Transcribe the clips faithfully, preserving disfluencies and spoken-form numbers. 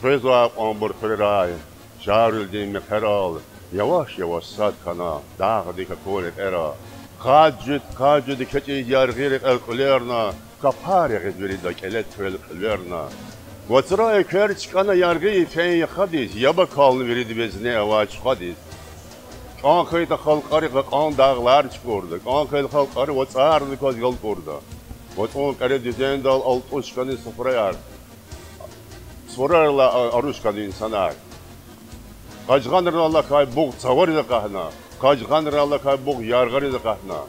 Къвезвай кьванбур хуьрерай, Шарвилидин мехъерал, яваш-яваш сад хьана дагъдин какун рекьера. Къад жуьт, къад жуьт экъечӀиз яргъи рекьел кьуьлерна, капар ягъиз вирида кӀеле туьл кьуьлерна. Вацра эквер чкӀана яргъи йифен яхадиз, яб акална вирида везне авай чухвадиз. КӀан хьайитӀа халкьари кьакьан дагълар чукӀурда, кӀан хьайитӀа халкьари вацӀарни кваз галкӀурда. ВацӀун кьере дуьзендал алтӀуш кӀани суфраяр, суфрайрилай а-, аруш кӀани инсанар. Къажгъанрилай алакай бугъ цавариз акъатна, къажгъанрилай алакай бугъ яргъариз акъатна.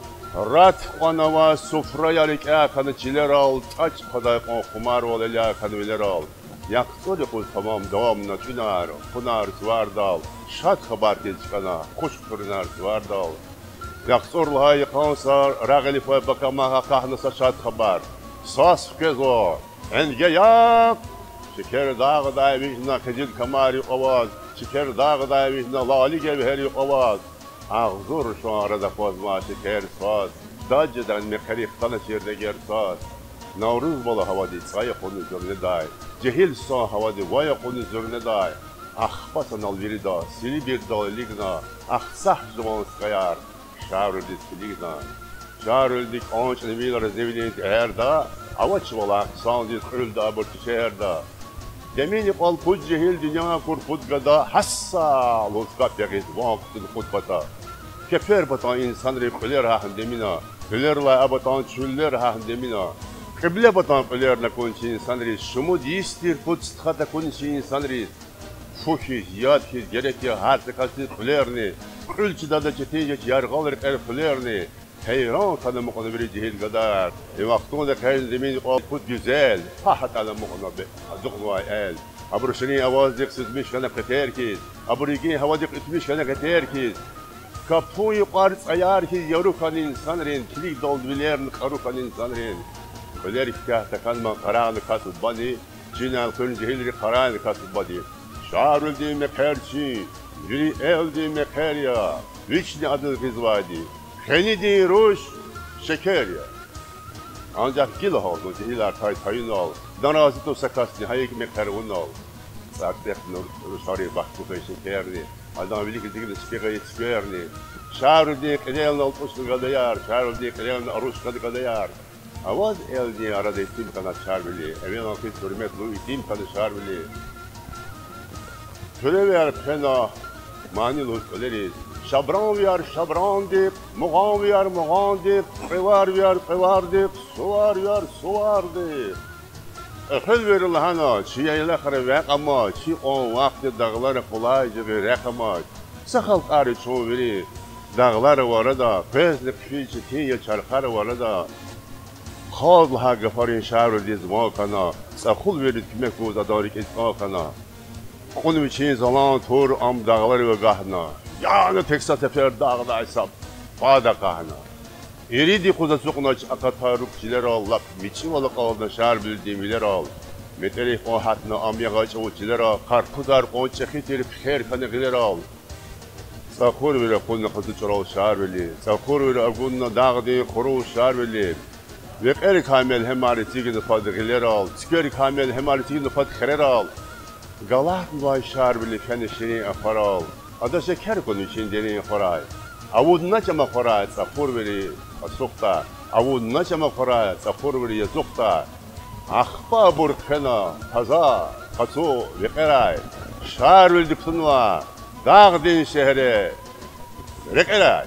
Рат кьванавай суфраяр экӀя хьана чилерал, чӀачӀ хъвадай кьван хумарвал эля хьана вилерал. ЯхцӀур юкъуз тамам давамна тӀуьнар, хъунар сувардал, шад хабар хьиз чкӀана, хушк хуьруьнар сувардал. ЯхцӀур лагьай йикъан са рагъ илифай пакамахъ акъатна са шад хабар. Свас хквезва, энге яб! Шекер дагъдай вижна къизил камар юкьваваз, шекер дагъдай вижна лали гевгьер юкьваваз. Агъзур рушан арада акъвазмай шекер свас, дад жедан мехъерик хтаначир дегер свас. Навруз бала гьавади цӀай акъудна зуьрнедай, жегьил сусан гьавади вай акъудна зуьрнедай. Ахпа санал вирида Силибирдал илигна, ахцахъ жуван стхаяр Шарвилидиз килигна. Шарвилиди кӀанчӀна вил разивилин тӀегьерда, авачирвал а хъсандиз кьуьлда абур чи шегьерда. Демин йикъал пуд жегьил, дуьнья акур пуд гада, гьасса лугьуз кап ягъиз ван хъуьтуьна кьуд пата. Кефер патан инсанрин кьуьлер гьахьна демина, кьуьлерилай а патан чуьллер гьахьна демина. Кьибле патан кьуьлерни акуна чи инсанриз, шумуд йис тир пуд стха такуна чи инсанриз. Фу хьиз, яд хьиз герек я гьар са касдиз кьуьлерни, кьуьл чидайда четин жеч яргъал рекьер хуьлерни. Гьейран хьана амукьна вири жегьил гадаяр. И вахтунда экъечӀна демин йикъал пуд гуьзел, пагь атӀана амукьна бе-, ацукьнавай эл. Абурун ширин аваздихъ суьзмиш хьана къетер хьиз, абурун гин гьавадихъ уьтмиш хьана къетер хьиз. Капун юкьвар цӀаяр хьиз яру хьана инсанрин, килигдалди вилерни кьару хьана инсанрин. Кьуьлер куьтягь тахьана ман къарагъна кас бубади, чинал къуьн жегьилри къарагъна кас бубади. Шарвилидин мехъер чи, вири элдин мехъер я, вични адаз гъизвайди. Хвенидин руш шекер я. Анжах гила гьалда жегьилар тай-тайунал, нарази туш са касни гьа икӀ мехъер авунал. ЦӀарцӀехъ рушарин бахтлу хьайи шекерни, адан вилик эцигна чпи гъайи цуькверни. Шарвилидин кьилелни алтӀушна гадаяр, Шарвилидин кьилелни аруш кьада гадаяр. Аваз элдин арада итим хьана Шарвили, эвелан хьиз гьуьрметлу итим хьана Шарвили. Куьревияр хъфена мани лугьуз кӀвалериз, шабранвияр шабрандихъ, мугъанвияр мугъандихъ, кьвеварвияр кьвевардихъ, суварвияр сувардихъ. Эхвелвийри лагьана: чи яйлахра векь амач, чи кьван вахтунда дагълара къулай жагъи рехъ амач. Са халкьари чун вири дагълар авай арада, къвезни хъфиз четин я чархар авай арада. Халкь лагьай гафарин Шарвилидиз ван хьана, цӀахулвийриз куьмек гуз адан рикӀиз кӀан хьана. Кьуна вичин залан тур ам дагъларив агакьна. Яна тек са сефер дагъдай са пад акъатна. Ирид юкъуз ацукьнач акъатай руг чилерал, лап мичӀивал акьална Шарвилидин вилерал. МетӀерик кьван гьатна ам ягъай чӀавуз чилера, къарпудар кьван чӀехи тир хъфер хьана гъилерал. ЦӀахурвийри акъудна къацу чӀурал Шарвили, цӀахурвийри агудна дагъдин къурул Шарвили. Векьерикай мелгьемар эцигна фад гъилерал, цуькверикай мелгьемар эцигна фад хирерал. Галатнавай Шарвили фена ширин ахварал, ада шекер кьуна вичин дерин ахварай. Авуднач ам ахварай, цӀахурвийри ацукьдай, авуднач ам ахварай, цӀахурвийри ацукьдай. Ахпа абур хъфена таза, къацу векьерай, Шарвилиди кутунва дагъдин шегьре рекьерай.